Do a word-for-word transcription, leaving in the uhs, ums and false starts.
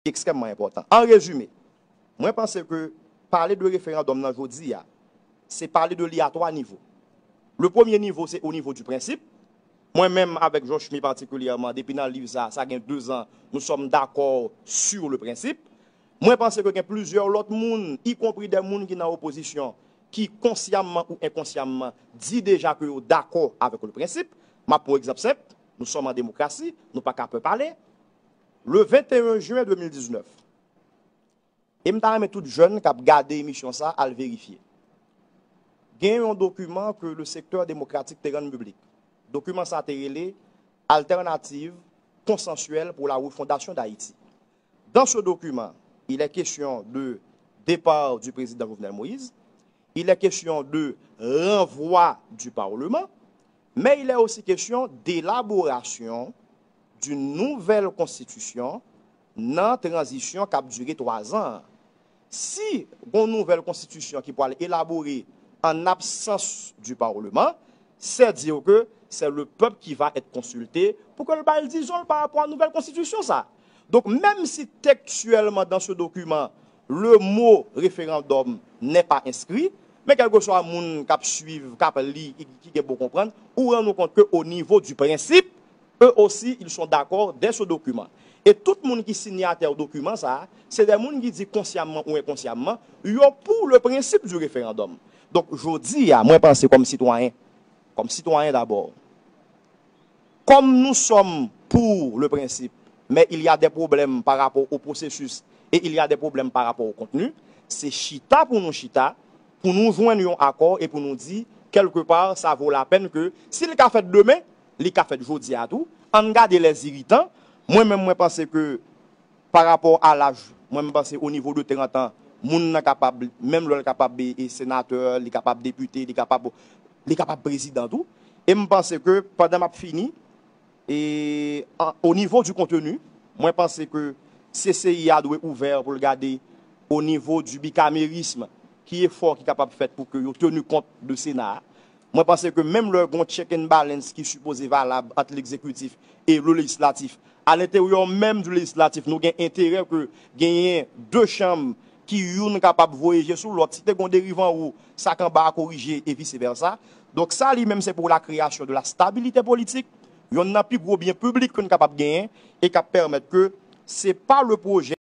ekstrèmman enpòtan. An rezime, mwen panse ke pale de referandòm nan jodi a, se pale de li a twa nivo. Le premye nivo, se o nivo di prensip. Mwen menm avèk Jochmy patikilyèman, depi nan liv sa, sa gen de zan, nous sommes d'accord sur le principe. Mwen panse ke gen plizyè lòt moun, ikonpri de moun ki nan opozisyon, ki konsyamman ou enkonsyanman di deja ke yo dakò avèk le prensip. M ap pran yon egzanp senp, nous sommes en démocratie, nou pa ka pè pale. Le venteyen jen de mil diznèf, e m ta renmen tout jèn k ap gade emisyon sa al verifye. Gen yon dokiman ke le sektè demokratik te rann piblik. Dokiman sa te rele Alternative consensuelle pour la refondation d'Haïti. Dans ce document, il est question de départ du président Jovenel Moïse, il est question de renvoi du Parlement, mais il est aussi question d'élaboration d'une nouvelle constitution nan tranzisyon k ap dire twa zan an. Si gon nouvèl konstitisyon ki pral elabore en absence du Parlement, c'est dire que c'est le peuple qui va être consulté pour que l bay dizon l pa rapò a nouvèl konstitisyon sa. Donk, menm si textuellement dans ce document, le mot référendum n'est pas inscrit, men kèlkeswa moun k ap swiv, k ap li, ki, ki gen bon konprann, ou rann ou kont ke o nivo di prensip, eux aussi, ils sont d'accord dès ce document. E tout moun ki sinyatè dokiman sa a, se de moun ki di konsyamman ou enkonsyanman, yo pou le prensip di referandòm. Donk, jodi a, mwen panse kòm sitwayen, kòm sitwayen dabò, comme nous sommes pour le principe, mais il y a des problèmes par rapport au processus et il y a des problèmes par rapport au contenu, se chita pou nou chita, pou nou jwenn yon akò e pou nou di, kèlkepa, sa vo lapèn ke, si l ka fèt demen, li ka fèt jodi a tou. Ann gade lèziritan. Mwen menm, mwen panse ke pa rapò a laj, mwen, m panse o nivo de trant an, moun nan kapab, menm lè l kapab e, e senatè, li kapab depite, li kapab, li kapab prezidan tou. E m panse ke, pandan m ap fini, e, an, o nivo di konteni, mwen panse ke C C I a dwe ouvè pou l gade o nivo di bikamerism, ki efò ki kapab fèt pou ke yo teni kont de Sena a. Mwen panse ke menm lè gon check and balance ki sipoze valab ant legzekitif e le lejislatif, a lenteryè menm di lejislatif, nou gen enterè ke genyen de chanm ki youn kapab voye je sou lòt. Si te gon deriv anwo, sa k anba a korije e vice versa. Donk sa li menm se pou la kreyasyon de la stabilite politik, yonn nan pi gwo byen piblik ke n kapab genyen e k ap pèmèt ke se pa le pwojè